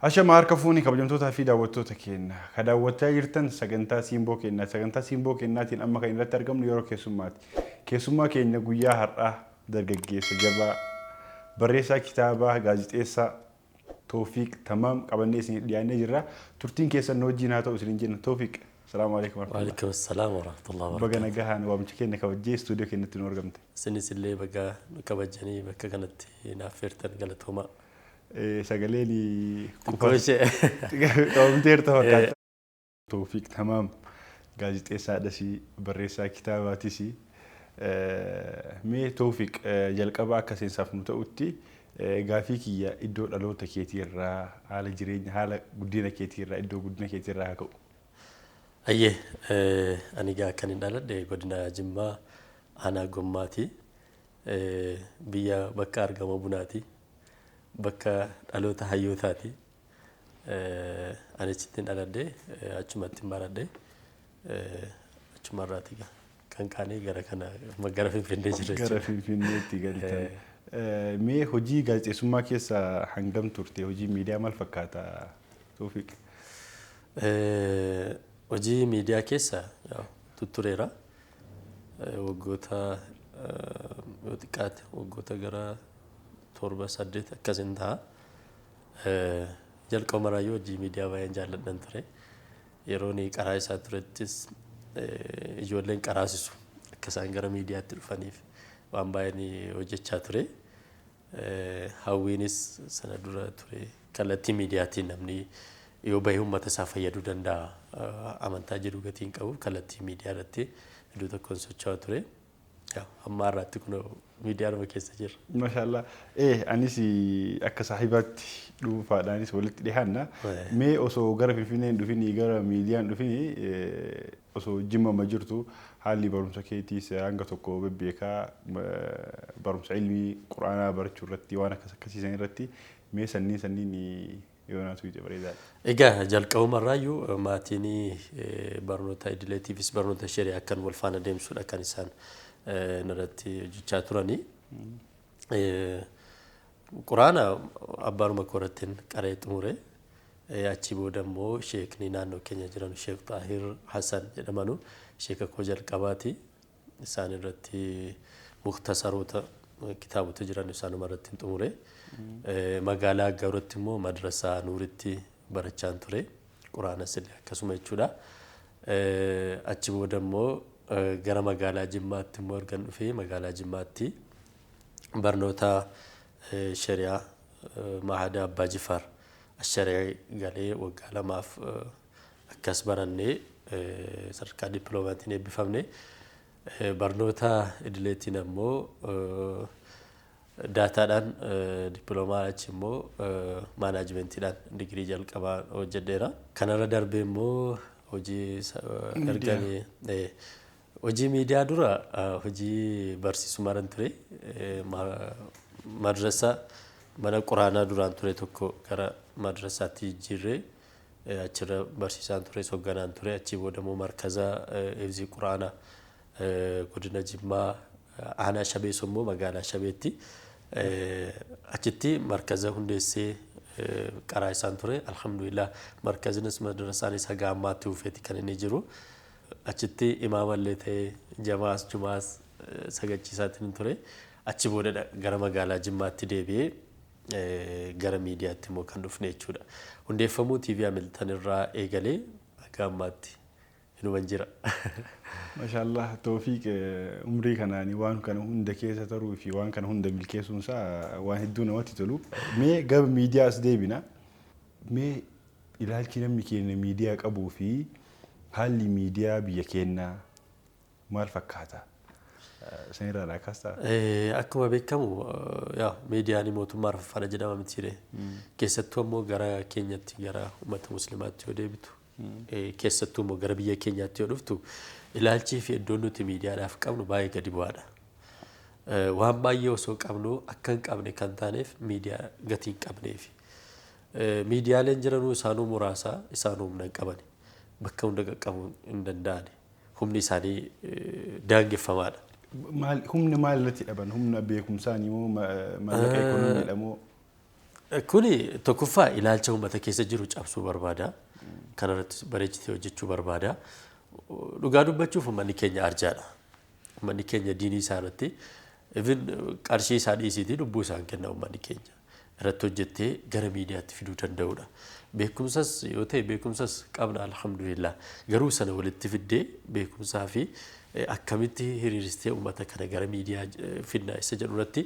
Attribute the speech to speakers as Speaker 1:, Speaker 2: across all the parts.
Speaker 1: Hashama harka fuuni, kabajamtootaa fi daawwattoota keenya. Ka daawwachaa jirtan sagantaa Simboo Keenyaa. Sagantaa Simboo Keenyaatiin amma kan irratti argamnu yeroo keessummaati. Keessummaa keenya guyyaa har'aa dargaggeessa jabaa, barreessaa kitaabaa, gaazixeessaa Toofiq Tamaam qabannee isin dhiyaannee jirra. Turtiin keessan nu wajjin haa ta'u isin jenna. Toofiq, salaamu alaikum warahmatullahi.
Speaker 2: Waalaikum salaam warahmatullahi
Speaker 1: Baga
Speaker 2: wabarakatuh.
Speaker 1: nagahaan waamicha keenya kabajjee istuudiyoo keenyatti nu argamte.
Speaker 2: Isinis illee baga nu kabajanii bakka kanatti naaf feertan, galatoomaa.
Speaker 1: Sagaleen
Speaker 2: Xiqqoo ishee.
Speaker 1: qabamteerta fakkaata. Toofiq Tamaam gaazixeessaadhas, barreessaa kitaabaatiis. Mee Toofiq, jalqaba akka seensaaf nu ta'utti gaafii kiyya iddoo dhaloota keetii irraa, haala jireenya, haala guddina keetii irraa, iddoo guddina keetii irraa haa ka'u.
Speaker 2: Ayyee, ani egaa kan hin dhaladhe godina Jimmaa, aanaa Gommaati. Biyya bakka argama bunaati. Bakka dhaloota hayyootaati. Ani achitti hin dhaladhe, achumatti hin baradhe. Achumarraati egaa kan kaanee gara kana gara Finfinnee jira
Speaker 1: Gara
Speaker 2: jechuudha.
Speaker 1: Finfinneetti galtan. Mee hojii gaazexeessummaa keessa hangam turte? Hojii miidiyaa maal fakkaata, Toofiq?
Speaker 2: Hojii miidiyaa keessa tuttureera. Waggoota yoo xiqqaate waggoota gara 7, 8 akkasin ta'a. Jalqaba maraayyuu hojii miidiyaa baay'een jaalladhan ture. Yeroo inni qaraa isaa turettis ijoolleen qaraasisu akka isaan gara miidiyaatti dhufaniif waan baay'een hojjechaa ture. Hawwiinis sana dura ture. Kallattii miidiyaatiin namni yoo bahee uummata isaa fayyaduu danda'a amantaa jedhu gatiin qabu, kallattii miidiyaa irratti iddoo tokkoon socho'aa ture. Amma har'aatti kun miidiyaa keessa jira.
Speaker 1: Maashaallah. Anis akka saahibaatti dhuunfaadhaanis walitti dhiyaanna. Mee osoo gara Finfinnee hin dhufinii, gara miidiyaa hin dhufinii, osoo Jimmama jirtu haalli barumsa keetiis hanga tokko bebbeekaa, barumsa ilmii quraanaa barachuu irratti waan akkas akkasiisan irratti mee sanniin sanniin yoo naatu hiite bareedaadha.
Speaker 2: Egaa jalqabumarraayyuu maatiin barnoota idileetiifis barnoota shari'aa akkan wal faana deemsuudha kan isaan irratti hojjechaa turanii. Quraana abbaanuma koo irratti qaree xumure. Achi booda immoo sheekni naannoo keenya jiran, Sheek Xaahir Hassan jedhamanu, sheeka koo jalqabaati. Isaan irratti muktasaroota kitaabota jiran isaanuma irratti xumure. Magaalaa Aggaarootti immoo madrasaa Nuuritti barachaan ture. Quraanas illee akkasuma jechuudha. Achi booda immoo gara magaalaa Jimmaatti immoo ergan dhufee, magaalaa Jimmaatti barnoota shari'aa Mahada Abbaa Jifaar shari'aa galee waggaa 2f akkas barannee sadarkaa dippiloomatiin eebbifamne. Barnoota idileetiin ammoo daataadhaan dippiloomaa, achi immoo maanaajimentiidhaan digirii jalqabaa hojjedheera. Kanarra darbee immoo hojii erganii hojii miidiyaa dura hojii barsiisummaadhaan ture. Madrasa, mana quraanaa duraan ture tokko gara madrasaatti jijjiirree achirra barsiisaan ture, hoogganaan ture. Achii booda immoo markaza Hifzii Quraanaa godina Jimmaa, aanaa Shabees immoo magaalaa Shabeetti achitti markaza hundeessee qaraa isaan ture. Alhamdulillah, markazinis madrasaanis haga ammaatti hufeeti kan inni jiru. Achitti imaamallee ta'ee jamaas jumaas sagachiisaatiin ture. Achi booda gara magaalaa Jimmaatti deebi'ee gara miidiyaatti immoo kan dhufne jechuudha. Hundeeffamuu TV Hamilton irraa eegalee haga ammaatti inuman jira.
Speaker 1: Maashaallah Toofiq, umrii kanaanii waan kana hunda keessa taruu fi waan kana hunda milkeessuun isaa waan hedduu namatti tolu. Mee gara miidiyaas deebina. Mee ilaalchi namni keenya miidiyaa qabuu fi haalli miidiyaa biyya keenyaa maal fakkaata? Sanirraa kaastaa?
Speaker 2: Akkuma beekamu miidiyaan mootummaa arfaffaadha jedhama mitiire. Keessattuu ammoo gara keenyatti, gara uummata musliimaatti yoo deebitu, keessattuu immoo gara biyya keenyaatti yoo dhuftu, ilaalchii fi iddoon nuti miidiyaadhaaf qabnu baay'ee gadi bu'aadha. Waan baay'ee osoo qabnu akka hin qabne kan taaneef miidiyaa gatii hin qabneefi. Miidiyaaleen jiranuu isaanuu muraasa, isaanuu humna hin qaban. Bakka hunda qaqqabuu hin danda'ani. Humni isaanii daangeffamaadha.
Speaker 1: Maal, humna maal irratti dhaban? Humna beekumsaanii moo maallaqa ikoonomiidha moo?
Speaker 2: Kuni tokkoffaa ilaalcha uummata keessa jiru cabsuu barbaada. Kanarratti bareechitee hojjechuu barbaada. Dhugaa dubbachuuf uummanni keenya arjaadha. Uummanni keenya diinii isaa irratti even qarshii isaa dhiisiitii lubbuu isaan kenna uummanni keenya. Irratti hojjettee gara miidiyaatti fiduu danda'udha. Beekumsas yoo ta'e beekumsas qabna alhamdulillah. Garuu sana walitti fiddee beekumsaa fi akkamitti hiriiristee uummata kana gara miidiyaa fidna isa jedhu irratti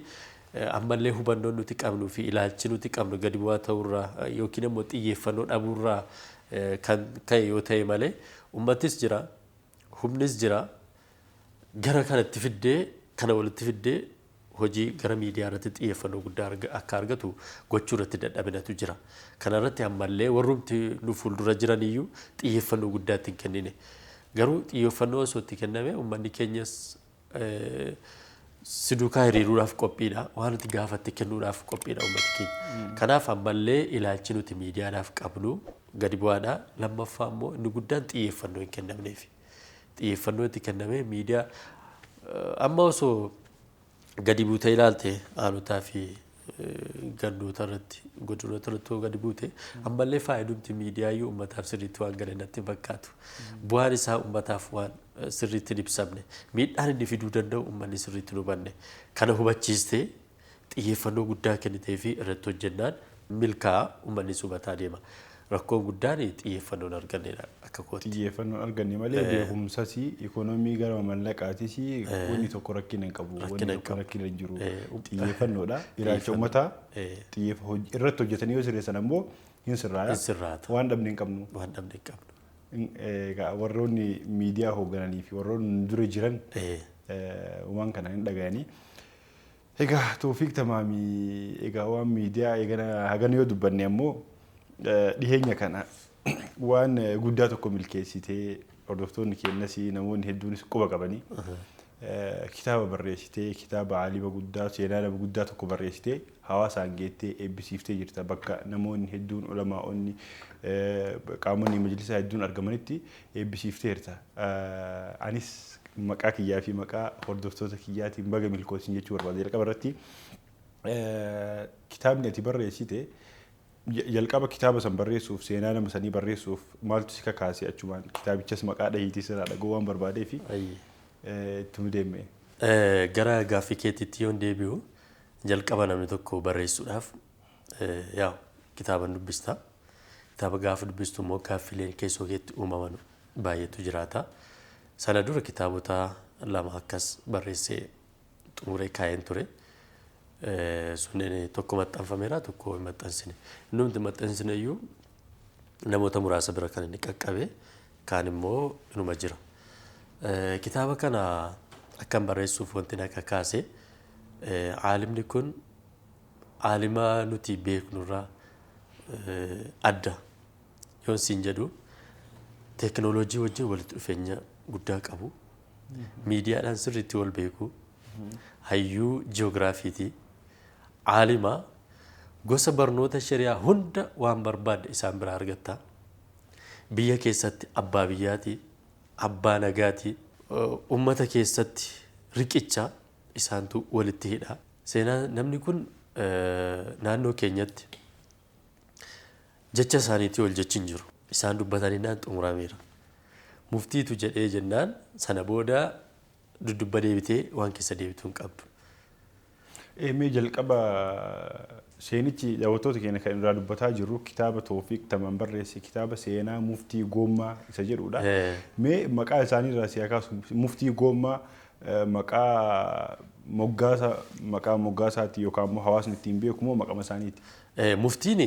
Speaker 2: ammallee hubannoon nuti qabnuu fi ilaalchi nuti qabnu gadi bu'aa ta'urraa yookiin immoo xiyyeeffannoo dhabuurraa kan ka'e yoo ta'e malee uummatis jira, humnis jira, gara kanatti fiddee kana walitti fiddee hojii gara miidiyaa irratti xiyyeeffannoo guddaa akka argatu gochuu irratti dadhabinatu jira. Kana irratti ammallee warrumti nu fuuldura jiran iyyuu xiyyeeffannoo guddaa itti hin kennine. Garuu xiyyeeffannoo osoo itti kenname uummanni keenyas si duukaa hiriiruudhaaf qophiidha. Waan nuti gaafatte kennuudhaaf qophiidha uummati keenya. Kanaaf ammallee ilaalchi nuti miidiyaadhaaf qabnu gadi bu'aadha. Lammaffaa immoo inni guddaan xiyyeeffannoo hin kennamneefi. Xiyyeeffannoo itti kenname miidiyaa amma osoo gadi buutee ilaalte aanotaa fi gandoota irratti godinoota irratti gadi buute ammallee faayidumti miidiyaa iyyuu uummataaf sirriitti waan gale natti hin fakkaatu. Bu'aan isaa uummataaf waan sirriitti hin ibsamne miidhaan inni fiduu danda'u uummanni sirriitti hin hubanne kana hubachiistee xiyyeeffannoo guddaa kennitee fi irratti hojjennaan milkaa'aa uummanni hubataa deema. Rakkoon guddaan xiyyeeffannoon argannedha akka kootti.
Speaker 1: Xiyyeeffannoon arganne malee beekumsas ikoonoomii gara mallaqaatis wanni tokko rakkina hin qabu. Wanni tokko rakkina hin jiru. Xiyyeeffannoodha. Ilaalcha uummataa irratti hojjetanii yoo sirreessan ammoo hin sirraata.
Speaker 2: Hin sirraata.
Speaker 1: Waan dhabne hin qabnu.
Speaker 2: Waan dhabne hin qabnu.
Speaker 1: Warroonni miidiyaa hooggananii fi warroonni dura jiran waan kana hin dhagayanii. Egaa Toofiq Tamaamii egaa waan miidiyaa hagana yoo dubbanne ammoo dhiheenya kana waan guddaa tokko milkeessitee hordoftoonni keenyas namoonni hedduunis quba qabanii kitaaba barreessitee kitaaba aalima guddaa seenaa nama guddaa tokko barreessitee hawaasaan geettee eebbisiiftee jirta bakka namoonni hedduun ulamaa'onni qaamonni majlisaa hedduun argamanitti eebbisiiftee jirta. Anis maqaa kiyyaa fi maqaa hordoftoota kiyyaatiin baga milkoosiin jechuu barbaada. Jalqaba irratti kitaabni ati barreessite jalqaba kitaaba san barreessuuf seenaa nama sanii barreessuuf maaltu si kakaase achumaan kitaabichas maqaa dhahiitii sirraa dhaga'uu waan barbaadee fi itti deemee.
Speaker 2: Gara gaaffii keetiitti yoon deebi'u jalqaba namni tokko barreessuudhaaf yaa kitaaba dubbista. Kitaaba gaafa dubbistu immoo gaaffileen keessoo keetti uumaman baay'eetu jiraata. Sana dura kitaabota lama akkas barreessee xumuree kaa'een ture. Sunneen tokko maxxanfameera tokko hin maxxansine. Innumti maxxansine iyyuu namoota muraasa bira kan inni qaqqabe kaan immoo inuma jira. Kitaaba kana akkan barreessuuf wanti na kakaase aalimni kun aalima nuti beeknurraa adda yoon siin jedhu teekinooloojii wajjin walitti dhufeenya guddaa qabu. Miidiyaadhaan sirriitti wal beeku. Hayyuu ji'oogiraafiiti. Aalima gosa barnoota shari'aa hunda waan barbaadde isaan biraa argatta. Biyya keessatti abbaa biyyaati, abbaa nagaati, uummata keessatti riqicha isaantu walitti hidha. Seenaa namni kun naannoo keenyatti jecha isaaniitii ol jechi hin jiru. Isaan dubbatanii naan xumurameera. Muftiitu jedhee jennaan sana booda dudubba deebitee waan keessa deebituu hin qabdu.
Speaker 1: Mee jalqaba seenichi daawwattoota keenya kan irraa dubbataa jirru kitaaba Toofiq Tamaam barreesse kitaaba seenaa muftii Goommaa isa jedhudha. Mee maqaa isaanii irraa si kaasu muftii Goommaa maqaa moggaasa maqaa moggaasaati yookaan immoo hawaasni ittiin beeku moo maqama isaaniiti?
Speaker 2: Muftiin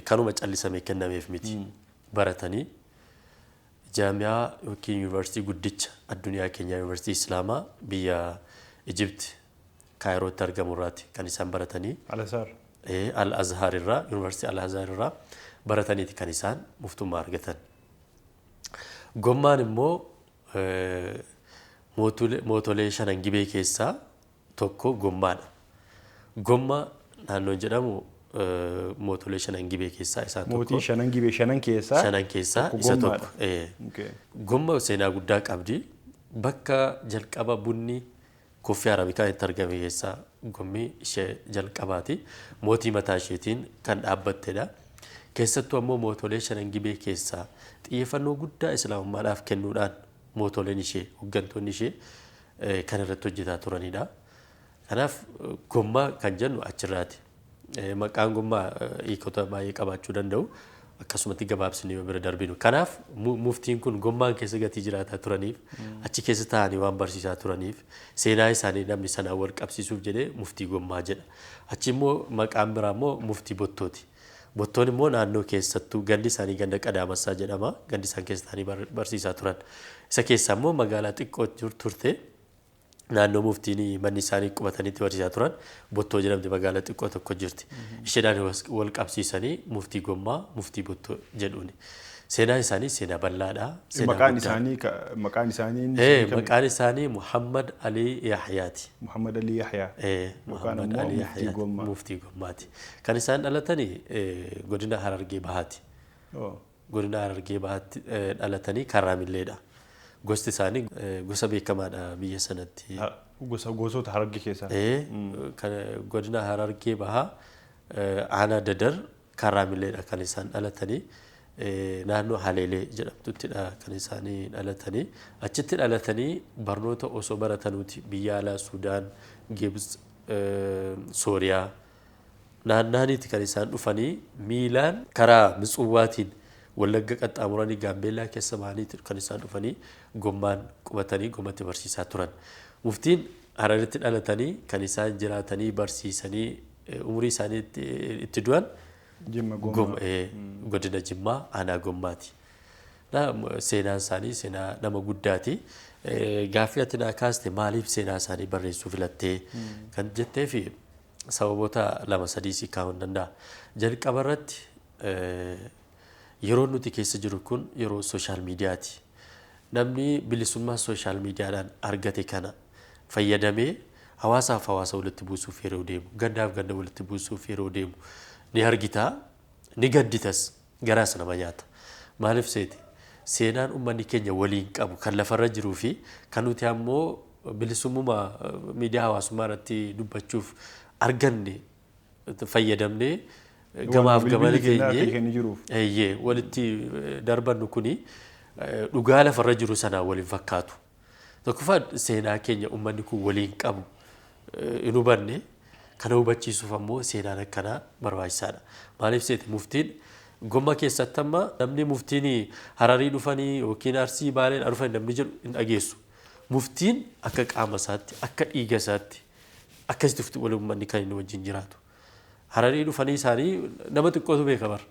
Speaker 2: kanuma callisamee kennameef miti. Baratanii jaamiyaa yookiin yuunivarsiitii guddicha addunyaa keenyaa yuunivarsiitii Islaamaa biyya Ijipti Kaayirootti argamu irraati kan isaan baratanii.
Speaker 1: Al-Azhar.
Speaker 2: Al-Azhar irraa yuunivarsiitii Al-Azhar irraa barataniiti kan isaan muftummaa argatan. Gommaan immoo mootolee shanan gibee keessaa tokko gommaadha. Gomma naannoon jedhamu mootolee shanan gibee keessaa isaan tokko.
Speaker 1: Mootii shanan gibee shanan keessaa
Speaker 2: shanan keessaa isa tokko. Gomma seenaa guddaa qabdi. Bakka jalqaba bunni Kuffii Arabikaa itti argame keessaa gommi ishee jalqabaati. Mootii mataa isheetiin kan dhaabbattedha. Keessattuu ammoo mootolee shanan gibee keessaa xiyyeeffannoo guddaa islaamummaadhaaf kennuudhaan mootoleen ishee hooggantoonni ishee kan irratti hojjetaa turanidha. Kanaaf gommaa kan jennu achirraati. Maqaan gommaa hiikota baay'ee qabaachuu danda'u. Akkasumatti gabaabsinee yoo bira darbinu. Kanaaf muftiin kun gommaan keessa gatii jiraataa turaniif achi keessa taa'anii waan barsiisaa turaniif seenaa isaanii namni sanaan wal qabsiisuuf jedhee muftii gommaa jedha. Achi immoo maqaan biraa immoo muftii bottooti. Bottoon immoo naannoo keessattuu gandi isaanii ganda Qadaamassaa jedhama. Gandi isaan keessa taa'anii barsiisaa turan. Isa keessaa immoo magaalaa xiqqoo turte naannoo muftiin manni isaanii qubataniitti barsiisaa turan Bottoo jedhamti magaalaa xiqqoo tokko jirti. Isheedhaan wal qabsiisanii muftii gommaa, muftii bottoo jedhuuni. Seenaan isaanii seenaa bal'aadha.
Speaker 1: Maqaan isaanii maqaan isaanii
Speaker 2: Maqaan isaanii Muhammad Alii Yahyaati.
Speaker 1: Muhammad Alii Yahyaa.
Speaker 2: Muhammad Alii Yahyaati. Muftii Gommaati. Kan isaan dhalatanii godina Harargee Bahaati. Godina Harargee Bahaatti dhalatanii Karraamilleedha. Gosti isaanii gosa beekamaadha biyya sanatti.
Speaker 1: Gosoota Harargee keessaa.
Speaker 2: Godina Harargee Bahaa aanaa Dadar Karraamilleedha kan isaan dhalatanii. Naannoo Haleelee jedhamtuttidha kan isaanii dhalatanii. Achitti dhalatanii barnoota osoo baratanuuti biyya alaa Sudaan, Gibs, Sooriyaa naannaaniiti kan isaan dhufanii miilaan karaa Mitsuwaatiin Wallagga qaxxaamuranii Gaambeellaa keessa bahanii kan isaan dhufanii gommaan qubatanii gommatti barsiisaa turan. Muftiin Hararitti dhalatanii kan isaan jiraatanii barsiisanii umurii isaanii itti du'an godina Jimmaa aanaa Gommaati. Seenaan isaanii seenaa nama guddaati. Gaaffii ati naa kaaste maaliif seenaa isaanii barreessuu filattee kan jettee fi sababoota lama sadii si kaa'uu danda'a. Jalqaba irratti yeroo nuti keessa jiru kun yeroo sooshaal miidiyaati. Namni bilisummaa sooshaal miidiyaadhaan argate kana fayyadamee hawaasaaf hawaasa walitti buusuuf yeroo deemu, gandaaf ganda walitti buusuuf yeroo deemu ni argita, ni gadditas, garaas nama nyaata. Maaliif seeti? Seenaan uummanni keenya waliin qabu kan lafarra jiruu fi kan nuti ammoo bilisummaa miidiyaa hawaasummaa irratti dubbachuuf arganne fayyadamnee gamaaf gamana keenyee walitti darbannu kuni dhugaa lafarra jiru sanaan waliin fakkaatu. Tokkoffaa seenaa keenya uummanni kun waliin qabu hin hubanne kana hubachiisuuf ammoo seenaan akkanaa barbaachisaadha. Maaliif seeti muftiin gomma keessatti amma namni muftiin Hararii dhufanii yookiin Arsii Baaleen dhufanii namni jedhu hin dhageessu. Muftiin akka qaama isaatti akka dhiiga isaatti akkasitti waliin uummanni kan inni wajjin jiraatu. Hararii dhufanii isaanii nama xiqqootu beeka bara.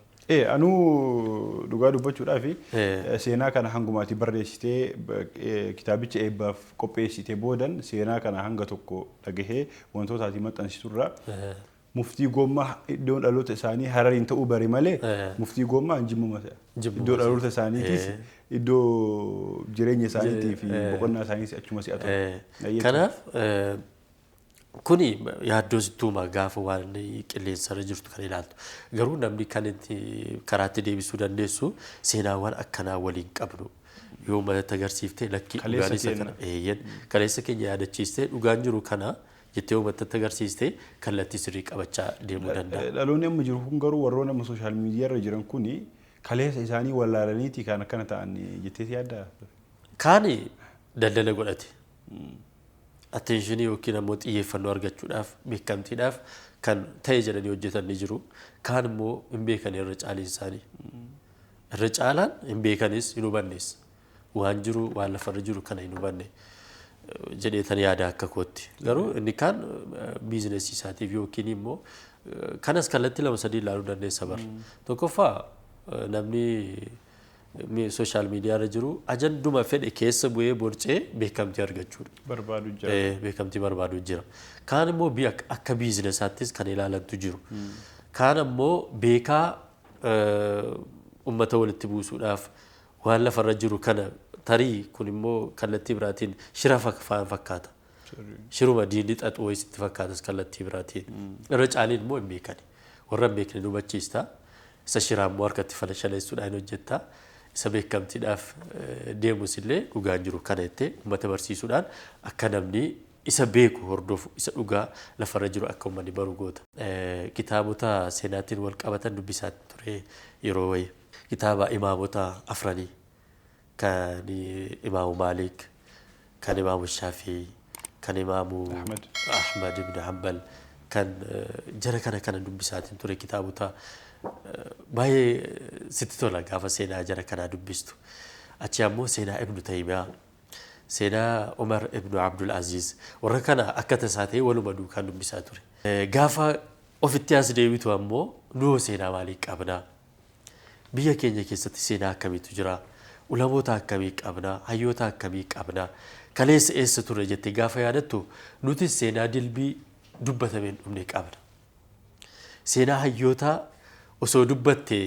Speaker 1: Anuu dhugaa dubbachuudhaaf seenaa kana hangumaati barreessitee kitaabicha eebbaaf qopheessitee boodan seenaa kana hanga tokko dhagahee wantoota ati maxxansiturraa muftii gommaa iddoon dhaloota isaanii Harariin ta'uu bare malee muftii gommaa Jimmuma ta'a. Iddoo dhaloota isaaniitis iddoo jireenya isaaniitii fi boqonnaa isaaniis achuma si'a
Speaker 2: ta'u. Kanaaf kuni yaaddoo sittuuma gaafa waan qilleensarra jirtu kan ilaaltu. Garuu namni kan itti karaatti deebisuu dandeessu seenaawwan akkanaa waliin qabnu. Yoo uummatatti agarsiiftee lakkii dhugaan isa kana kaleessa keenya yaadachiistee dhugaan jiru kana jettee uummatatti agarsiistee kallattii sirrii qabachaa deemuu danda'a.
Speaker 1: Dhaloonni amma jiru kun garuu warroonni amma sooshaal miidiyaa irra jiran kuni kaleessa isaanii wallaalaniiti kan akkana ta'an jettee yaaddaa?
Speaker 2: Kaani daldala godhate. Atteenshinii yookiin ammoo xiyyeeffannoo argachuudhaaf beekamtiidhaaf kan ta'e jedhanii hojjetan ni jiru. Kaan immoo hin beekan irra caaliin isaanii. Irra caalaan hin beekanis hin hubannes. Waan jiru waan lafarra jiru kana hin hubanne jedheetan yaada akka kootti. Garuu inni kaan biizinesii isaatiif yookiin immoo kanas kallattii lama sadii ilaaluu dandeessa bara. Tokkoffaa namni sooshaal miidiyaa irra jiru ajanduma fedhe keessa bu'ee borcee beekamtii argachuudha.
Speaker 1: Barbaadu jira.
Speaker 2: Beekamtii barbaadu jira. Kaan immoo akka biizinesaattis kan ilaalantu jiru. Kaan ammoo beekaa uummata walitti buusuudhaaf waan lafarra jiru kana tarii kun immoo kallattii biraatiin shira fakkaata. Shiruma diinni xaxu wayii sitti fakkaatas kallattii biraatiin. Irra caaliin immoo hin beekani. Warra hin beekne nu hubachiista. Isa shiraa immoo harkatti falashaleessuudhaan hojjetta. Isa beekamtiidhaaf deemus illee dhugaan jiru kana jettee uummata barsiisuudhaan akka namni Isa beeku hordofu, isa dhugaa lafarra jiru akka uummanni baru goota. Kitaabota seenaatiin wal qabatan dubbisaa ture yeroo wayii. Kitaaba imaamota afranii kan Imaamu Maalik, kan Imaamu Shaafii, kan Imaamu Ahmad ibn Hanbal, kan jara kana dubbisaatiin ture. Kitaabota baay'ee sitti tola gaafa seenaa jara kanaa dubbistu. Achi ammoo seenaa Ibnu Taymiyaa, seenaa Umar ibnu Abdul Aziz, warra kana akka tasaa ta'e waluma duukaan dubbisaa ture. Gaafa ofitti as deebitu ammoo nuhoo seenaa maalii qabnaa? Biyya keenya keessatti seenaa akkamiitu jira? Ulamoota akkamii qabnaa? Hayyoota akkamii qabnaa? Kaleessa eessa ture jettee gaafa yaadattu nutis seenaa dilbii dubbatamee hin dhumne qabna. Seenaa hayyootaa osoo dubbatte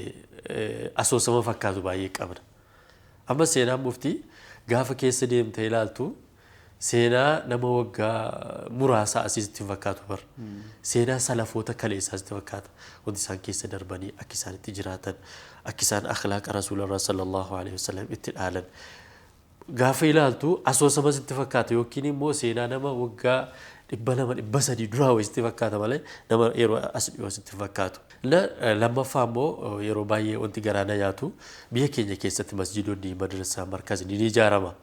Speaker 2: asoosama fakkaatu baay'ee qabna. Amma seenaan muftii gaafa keessa deemtee ilaaltu seenaa nama waggaa muraasaa asitti hin fakkaatu bar. Seenaa salafoota kaleessaa sitti fakkaata. Wanti isaan keessa darbanii, akka isaan itti jiraatan, akka isaan akhlaaqa Rasuularraa sallallahu alaihi wasallam itti dhaalan. Gaafa ilaaltu asoosama sitti fakkaata yookiin immoo seenaa nama waggaa 200, 300 duraa wayii sitti fakkaata malee nama yeroo as dhiyoo sitti fakkaatu. Lammaffaa immoo yeroo baay'ee wanti garaa na nyaatu biyya keenya keessatti masjiidonni, madrasaa, markazni ni ijaarama.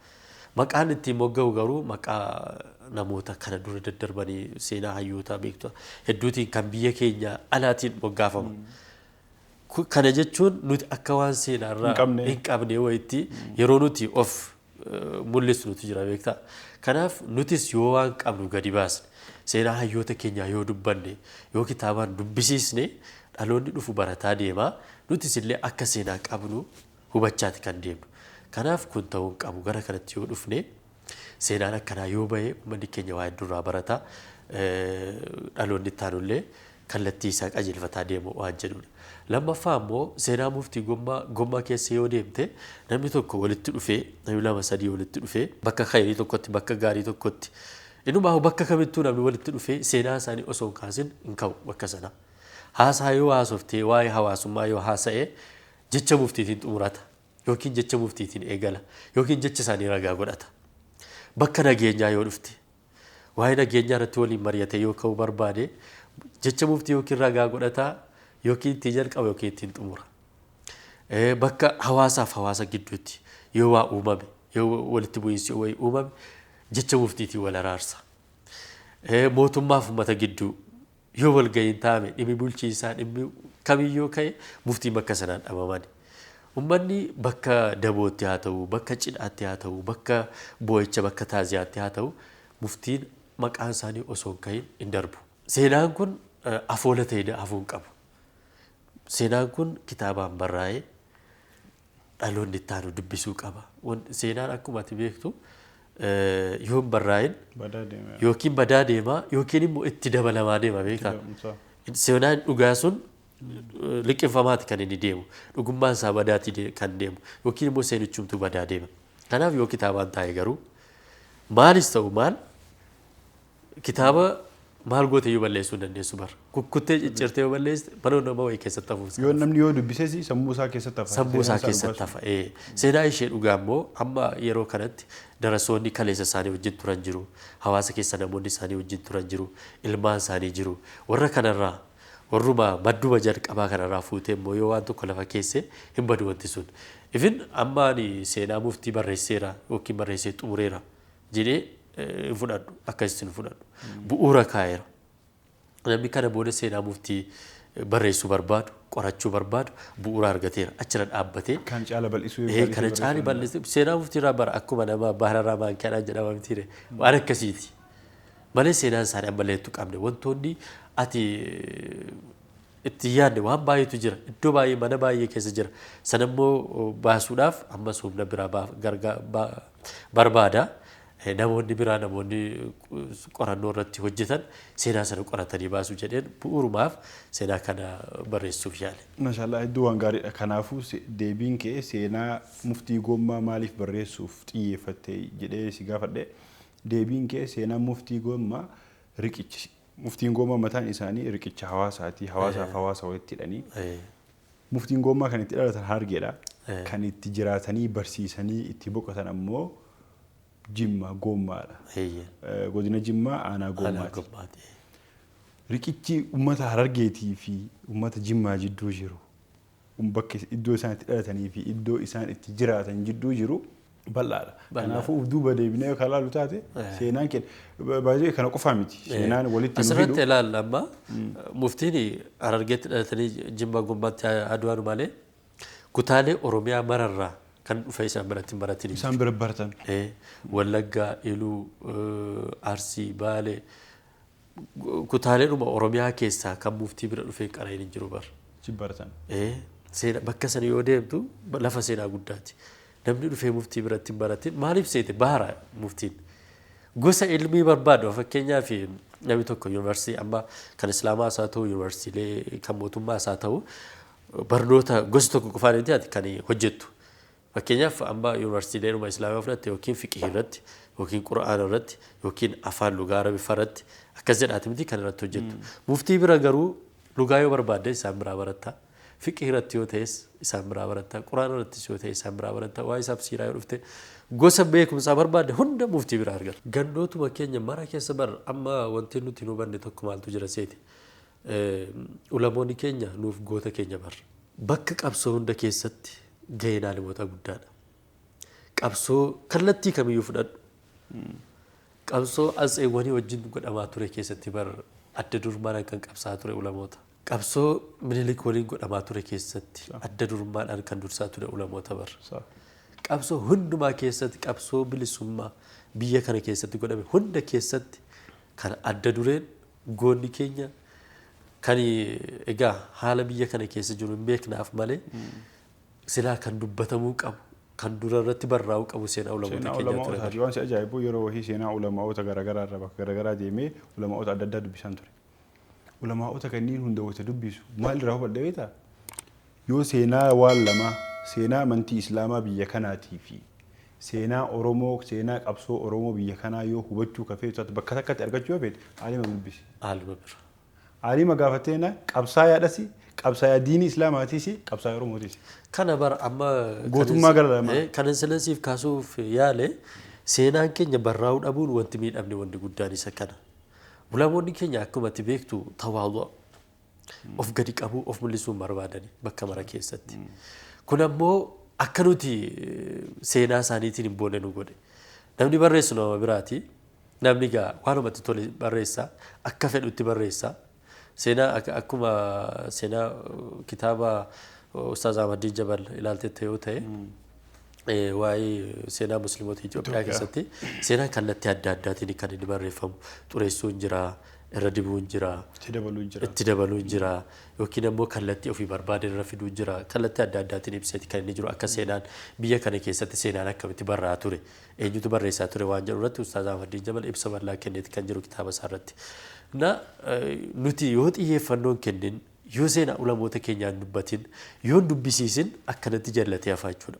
Speaker 2: Maqaan ittiin mogga'u garuu maqaa namoota kana dura daddarbanii seenaa hayyootaa beektota hedduutiin kan biyya keenya alaatiin moggaafama. Kana jechuun nuti akka waan seenaarraa hin qabne wayitti yeroo nuti of mul'isnutu jira beektaa. Kanaaf nutis yoo waan qabnu gadi baasne, seenaa hayyoota keenyaa yoo dubbanne, yoo kitaabaan dubbisiisne dhaloonni dhufu barataa deema. Nutis illee akka seenaa qabnu hubachaati kan deemnu. Kanaaf kun ta'uu hin qabu. Gara kanatti yoo dhufne seenaan akkanaa yoo bahe uummanni keenya waa hedduurraa barata. Dhaloonni itti aanullee kallattii isaa qajeelfataa deemu waan jedhudha. Lammaffaa ammoo seenaa muftii gommaa keessa yoo deemte namni tokko walitti dhufee, namni lama sadii walitti dhufee bakka khayrii tokkotti, bakka gaarii tokkotti, innumaa bakka kamittuu namni walitti dhufee seenaa isaanii osoo hin kaasin hin ka'u bakka sana. Haasaa yoo haasoftee waa'ee hawaasummaa yoo haasa'e jecha muftiitiin xumurata yookiin jecha muftiitiin eegala yookiin jecha isaanii ragaa godhata. Bakka nageenyaa yoo dhufte waa'ee nageenyaa irratti waliin mari'ate yoo ka'uu barbaade jecha muftii yookiin ragaa godhataa yookiin ittiin jalqaba yookiin ittiin xumura. Bakka hawaasaaf hawaasa gidduutti yoo waa uumame, yoo walitti bu'iinsi wayii uumame jecha muftiitiin wal araarsa. Mootummaaf uummata gidduu yoo walga'iin taa'ame dhimmi bulchiinsaa dhimmi kamiyyuu ka'e muftiin bakka sanaan dhabaman. Uummanni bakka dabootti haa ta'u, bakka cidhaatti haa ta'u, bakka boo'icha, bakka taaziyaatti haa ta'u muftiin maqaan isaanii osoo hin ka'in hin darbu. Seenaan kun afoola ta'ee hafuu hin qabu. Seenaan kun kitaabaan barraa'ee dhaloonni itti aanu dubbisuu qaba. Seenaan akkuma ati beektu yoo hin barraa'in yookiin badaa deema yookiin immoo itti dabalamaa deema beekaa. Seenaan dhugaa sun liqinfamaati kan inni deemu. Dhugummaan isaa badaati kan deemu yookiin immoo seenichumtuu badaa deema. Kanaaf yoo kitaabaan taa'e garuu maalis ta'u maal kitaaba maal goote iyyuu balleessuu hin dandeessu bara. Kukkuttee ciccirtee yoo balleessite mana nama wayii keessatti hafuuf.
Speaker 1: Yoo namni yoo dubbises sammuu isaa keessatti hafa.
Speaker 2: Sammuu isaa keessatti hafa. Seenaa ishee dhugaa immoo amma yeroo kanatti darasoonni kaleessa isaanii wajjin turan jiru. Hawaasa keessa namoonni isaanii wajjin turan jiru. Ilmaan isaanii jiru. Warra kanarraa warruma madduma jalqabaa kanarraa fuutee immoo yoo waan tokko lafa keesse hin badu wanti sun. Ifin amma ani seenaa muftii barreesseera yookiin barreessee xumureera jedhee hin fudhadhu, akkasitti hin fudhadhu. Bu'uura kaa'eera. Namni kana booda seenaa muftii barreessuu barbaadu, qorachuu barbaadu bu'uura argateera. Achirra dhaabbatee.
Speaker 1: Kan caala bal'isuu.
Speaker 2: Kana caali bal'isuu. Seenaa muftii irraa bara akkuma nama baararraa maankiyaadhaan jedhama mitiire. Waan akkasiiti. Malee seenaan isaanii ammallee hedduu qabne. Wantoonni ati itti yaadne waan baay'eetu jira. Iddoo baay'ee mana baay'ee keessa jira. Sanammoo baasuudhaaf ammas humna biraa barbaada. Namoonni biraa namoonni qorannoo irratti hojjetan seenaa sana qoratanii baasuu jedheen bu'uurumaaf seenaa kana barreessuuf yaale.
Speaker 1: Maashaallah hedduu waan gaariidha. Kanaafuu deebiin kee seenaa muftii gommaa maaliif barreessuuf xiyyeeffatte jedhee si gaafadhe. Deebiin kee seenaa muftii gommaa riqichi muftiin gommaa mataan isaanii riqicha hawaasaati. Hawaasaaf hawaasa walitti hidhanii. Muftiin gommaa kan itti dhalatan Harargeedha. Kan itti jiraatanii barsiisanii itti boqotan ammoo Jimma Goommaadha. Godina Jimmaa aanaa Goommaati. Riqichi uummata Harargeetii fi uummata Jimmaa jidduu jiru bakka iddoo isaan itti dhalatanii fi iddoo isaan itti jiraatan jidduu jiru bal'aadha. Kanaafuu of duuba deebinee kan ilaallu taate seenaan keenya baay'ee kana qofaa miti. Seenaan walitti nu hidhu.
Speaker 2: Asirratti ilaalla amma muftiin Harargeetti dhalatanii Jimmaa Goommaatti adu'an malee kutaalee Oromiyaa mararraa kan dhufe isaan biratti hin baratin.
Speaker 1: Isaan bira baratan.
Speaker 2: Wallaggaa, Iluu, Arsii, Baalee kutaaleedhuma Oromiyaa keessaa kan muftii bira dhufee qara'een hin jiru bara.
Speaker 1: Baratan.
Speaker 2: Bakka sana yoo deemtu lafa seenaa guddaati. Namni dhufee muftii biratti hin baratin maaliif seete baara muftiin. Gosa ilmii barbaadu fakkeenyaaf namni tokko yuunivarsiitii amma kan Islaamaas haa ta'u yuunivarsiitiilee kan mootummaas haa ta'u barnoota gosa tokko qofaan miti ati kan hojjettu. Fakkeenyaaf amma yuunivarsiitiileedhuma Islaamaa fudhatte yookiin fiqihii irratti yookiin Qura'aana irratti yookiin afaan lugaa Arabiffaa irratti akkas jedhaati miti kan irratti hojjettu. Muftii bira garuu lugaa yoo barbaadde isaan biraa baratta. Fiqihii irratti yoo ta'es isaan biraa baratta. Qura'aana irrattis yoo ta'e isaan biraa baratta. Waa isaaf siiraa yoo dhufte gosa beekumsaa barbaadde hunda muftii biraa argata. Gandootuma keenya mara keessa bar amma wanti nuti hin hubanne tokko maaltu jira seeti. Ulamoonni keenya nuuf goota keenya bar. Bakka qabsoo hunda keessatti gaheen aalimoota guddaadha. Qabsoo kallattii kamiyyuu fudhadhu. Qabsoo atseewwanii wajjin godhamaa ture keessatti bar adda durummaadhaan kan qabsaa ture ulamoota. Qabsoo Minilik waliin godhamaa ture keessatti adda durummaadhaan kan dursaa ture ulamoota bar. Qabsoo hundumaa keessatti qabsoo bilisummaa biyya kana keessatti godhame hunda keessatti kan adda dureen goonni keenya kan egaa haala biyya kana keessa jiru hin beeknaaf malee silaa kan dubbatamuu qabu kan dura irratti barraa'uu qabu seenaa ulamoota keenyaa ture.
Speaker 1: Waan si ajaa'ibu yeroo wahii seenaa ulamaa'ota garaagaraa irraa bakka garaagaraa deemee ulamaa'ota adda addaa dubbisan ture. Ulamaa'ota kanneen hunda wayita dubbisu maal irraa hubadhe beektaa? Yoo seenaa waan lamaa seenaa amantii Islaamaa biyya kanaatii fi seenaa Oromoo seenaa qabsoo Oromoo biyya kanaa yoo hubachuu ka feetu bakka takkatti argachuu yoo feete aalima dubbisi.
Speaker 2: Aalima bira.
Speaker 1: Aalima gaafatteena qabsaayaadhas qabsaayaa diinii Islaamaatiis qabsaayaa Oromootiis.
Speaker 2: Kana bara amma
Speaker 1: gootummaa gara lamaa.
Speaker 2: Kanan silasiif kaasuuf yaale seenaan keenya barraa'uu dhabuun wanti miidhamne wanti guddaan isa kana. Ulamoonni keenya akkuma ati beektu tawaaduu of gadi qabuu of mul'isuu hin barbaadani bakka mara keessatti. Kun ammoo akka nuti seenaa isaaniitiin hin boonne nu godhe. Namni barreessu nama biraati. Namni gaa waanumatti tole barreessa akka fedhutti barreessa. Seenaa akkuma seenaa kitaaba Ustaaz Ahmadiin Jabal ilaaltette yoo ta'e waa'ee seenaa musliimota Itoophiyaa keessatti seenaan kallattii adda addaatiin kan inni barreeffamu xureessuun jira, irra dibuun jira, itti dabaluun jira yookiin ammoo kallattii ofii barbaadan irra fiduun jira kallattii adda addaatiin ibseeti kan inni jiru akka seenaan biyya kana keessatti seenaan akkamitti barraa ture eenyutu barreessaa ture waan jedhu irratti Ustaaz Ahmadiin Jabal ibsa bal'aa kenneeti kan jiru kitaaba isaa irratti. Na nuti yoo xiyyeeffannoon kennin yoo seenaa ulamoota keenyaan dubbatin yoo dubbisiisin akkanatti jallatee hafaa jechuudha.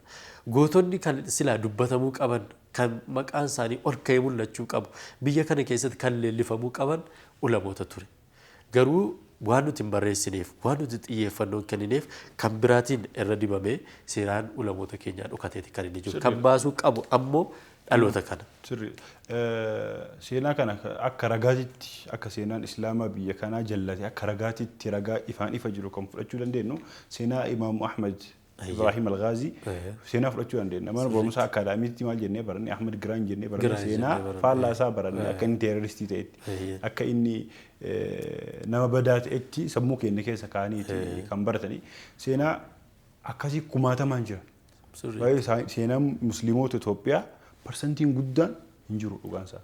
Speaker 2: Gootonni kan silaa dubbatamuu qaban kan maqaan isaanii ol ka'ee mul'achuu qabu biyya kana keessatti kan leellifamuu qaban ulamoota ture. Garuu waan nuti hin barreessineef waan nuti xiyyeeffannoon kennineef kan biraatiin irra dibamee seenaan ulamoota keenyaa dhokateeti kan inni jiru. Kan baasuu qabu ammoo dhaloota kana.
Speaker 1: Sirri seenaa kana akka ragaatitti akka seenaan Islaamaa biyya kanaa jallate akka ragaatitti ragaa ifaan ifa jiru kan fudhachuu dandeenyu seenaa Imaamu Ahmad Ibrahim Al-Ghazi seenaa fudhachuu dandeenya. Mana barumsaa akaadaamiitti maal jennee baranne Ahmad Giraan jennee baranne seenaa faallaa isaa baranne akka inni teeroristii ta'etti akka inni nama badaa ta'etti sammuu keenya keessa kaa'aniiti kan baratanii seenaa akkasii kumaatamaan jira. Baay'ee seenaan musliimoota Itoophiyaa parsantiin guddaan hin jiru dhugaan isaa.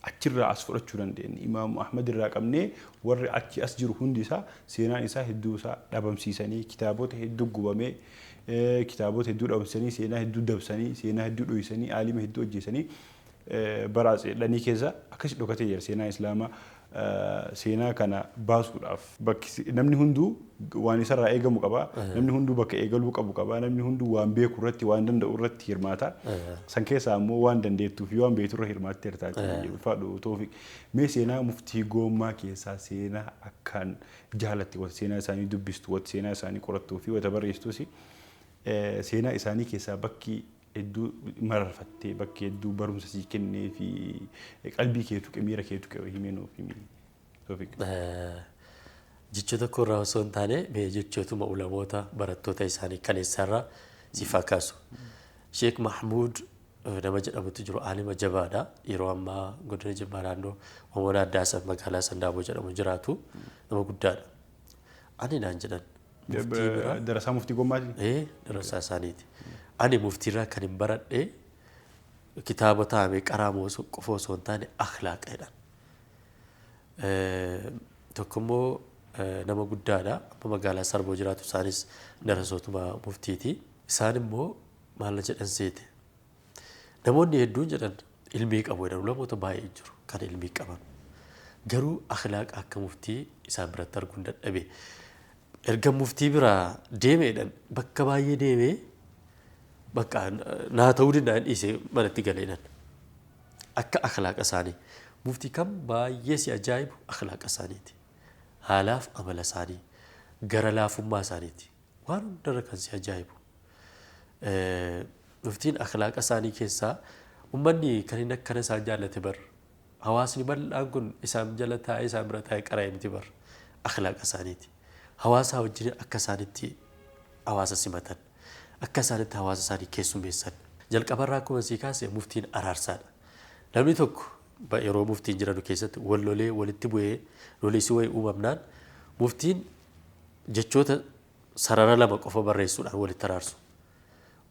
Speaker 1: Achirraa as fudhachuu dandeenya. Imaamu Ahmad irraa qabnee warri achi as jiru hundi isaa seenaan isaa hedduu isaa dhabamsiisanii kitaabota hedduu gubamee kitaabota hedduu dhabamsiisanii seenaa hedduu dabsanii seenaa hedduu dho'isanii aalima hedduu hojjeessanii bara dhanii keessa akkasi dhokatee jira seenaa Islaamaa seenaa kana baasuudhaaf bakki namni hunduu waan isarraa eegamu qaba namni hunduu bakka eegaluu qabu qaba namni hunduu waan beeku irratti waan danda'u irratti hirmaata san keessaa ammoo waan dandeettuu fi waan beektu irra hirmaattee hirtaati ulfaadhu Toofiq mee seenaa muftii Goommaa keessaa seenaa akkaan jaalatti wata seenaa isaanii dubbistu wata seenaa isaanii qorattuu fi wata barreessitus seenaa isaanii keessaa bakki Hedduu mararfattee bakka hedduu barumsa sii kennee fi qalbii kee tuqe, miira kee tuqe himee nuuf himi. Toofiq.
Speaker 2: Jechoota koo irraa osoo hin taane, mee jechootuma ulamoota barattoota isaanii kaleessarraa siif haa kaasu. Sheek Mahmuud nama jedhamutu jiru, aalima jabaadha. Yeroo ammaa godina Jimmaa naannoo Omoon Addaa magaalaa Sandaaboo jedhamu jiraatu, nama guddaadha. Ani naan jedhan muftii biraa.
Speaker 1: Darasaa muftii Gommaati?
Speaker 2: Ee, darasaa isaaniiti. Ani muftiirraa kan hin baradhe kitaaba taa'amee qaraamu qofa osoo hin taane akhlaaqa jedhan. Tokkommoo nama guddaadha. Amma magaalaa Sarboo jiraatu, isaanis darasootuma muftiiti. Isaan immoo maal jedhan seete? Namoonni hedduun jedhan ilmii qabu jedhan, namoota baay'ee jiru kan ilmii qaban. Garuu akhlaaqa akka muftii isaan biratti arguu hin dadhabe. Erga muftii biraa deemeedhaan bakka baay'ee deemee bakka naa ta'uu danda'an dhiisee manatti galeedhaan. Akka akhlaaqa isaanii. Muftii kam baay'ee si ajaa'ibu akhlaaqa isaaniiti. Haalaaf amala isaanii, gara laafummaa isaaniiti. Waan hundarra kan si ajaa'ibu. Muftiin akhlaaqa isaanii keessaa uummanni kan inni akkana isaan jaallate bar. Hawaasni bal'aan kun isaan jala taa'ee, isaan bira taa'ee qara'ee miti bar. Akhlaaqa isaaniiti. Hawaasa wajjin akka isaanitti hawaasa simatan, akka isaanitti hawaasa isaanii keessummeessan. Jalqabarraa akkuma sii kaase muftiin araarsaadha. Namni tokko yeroo muftiin jiran keessatti wal lolee, walitti bu'ee, lolisi wayii uumamnaan, muftiin jechoota sarara lama qofa barreessuudhaan walitti araarsu.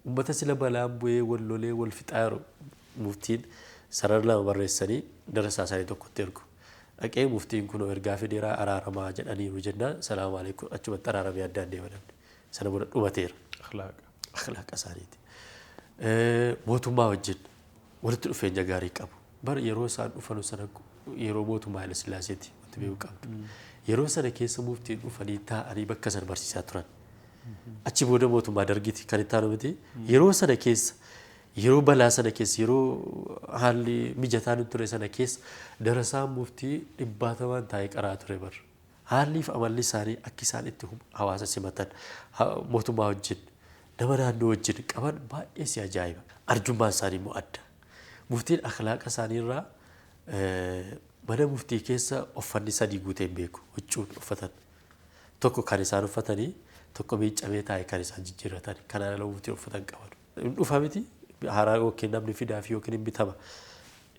Speaker 2: Uummata sila balaan bu'ee wal lolee wal fixaa jiru muftiin sarara lama barreessanii darasaa isaanii tokkotti ergu. Dhaqee muftiin kun ergaa fideeraa, araaramaa jedhaniiru jennaan, salaamu alaikum, achumatti araaramee addaan deema namni. Sana booda dhumateera.
Speaker 1: Akhlaaqa.
Speaker 2: Akhlaaqa isaaniiti. Mootummaa wajjin walitti dhufeenya gaarii qabu. Bara yeroo isaan dhufanu sana yeroo mootummaa Haile Sillaaseeti wanti beekuu qabdu. Yeroo sana keessa muftiin dhufanii taa'anii bakka sana barsiisaa turan. Achi booda mootummaa Dargiiti kan itti aanu miti. Yeroo sana keessa, yeroo balaa sana keessa, yeroo haalli mijataan ture sana keessa darasaan muftii dhibbaatamaan taa'ee qaraa ture bar. Haalli fi amalli isaanii, akka isaan itti hawaasa simatan, mootummaa wajjin, nama naannoo wajjin qaban baay'ee si ajaa'iba. Arjummaan isaanii immoo adda. Muftiin akhlaaqa isaaniirraa mana muftii keessa uffanni sadii guutee hin beeku, huccuun uffatan. Tokko kan isaan uffatanii, tokko miiccamee taa'e kan isaan jijjiirratan, kanaan ala muftii uffatan qaban. Hin dhufa miti, haaraa yookiin namni fidaa fi yookiin hin bitama.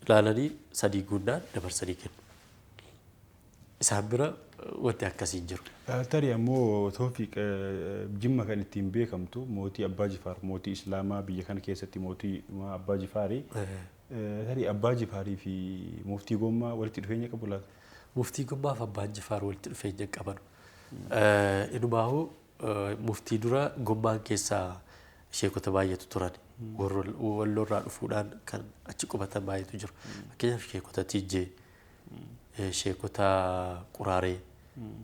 Speaker 2: Ilaalanii sadii guunnaan dabarsanii kennu. Isaan bira wanti akkasii hin jiru.
Speaker 1: Tarii ammoo Toofiq, Jimma kan ittiin beekamtu mootii Abbaa Jifaar, mootii Islaamaa biyya kana keessatti mootii Abbaa Jifaarii. Tarii Abbaa Jifaarii fi muftii Gommaa walitti dhufeenya qabu laata?
Speaker 2: Muftii Gommaa fi Abbaan Jifaar walitti dhufeenya qaban. Inumaahuu muftii dura Gommaan keessaa sheekota baay'eetu turan. Walloorraa dhufuudhaan kan achi qubatan baay'eetu jiru. Fakkeenyaaf sheekota Tiijjee, sheekota Quraaree,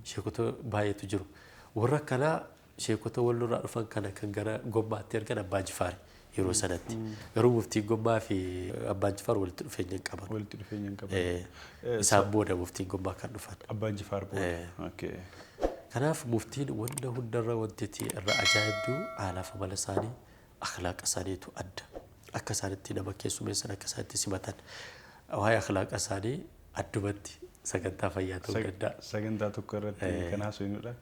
Speaker 2: sheekota baay'eetu jiru. Warra akkanaa sheekota Walloorraa dhufan kana kan gara Gommaatti ergan Abbaa Jifaari yeroo sanatti. Garuu muftiin Gommaa fi Abbaan Jifaar walitti dhufeenya hin qaban.
Speaker 1: Walitti dhufeenya hin qaban.
Speaker 2: Isaan booda muftiin Gommaa kan dhufan.
Speaker 1: Abbaan Jifaar booda.
Speaker 2: Kanaaf muftiin wanta hundarra wanti irra ajaa'ibdu haalaaf amala isaanii, akhlaaqa isaaniitu adda. Akka isaanitti nama keessummeessan, akka isaanitti simatan. Waa'ee akhlaaqa isaanii addumatti sagantaa fayyaa ta'uu danda'a.
Speaker 1: Sagantaa tokko irratti kan haasofnudha.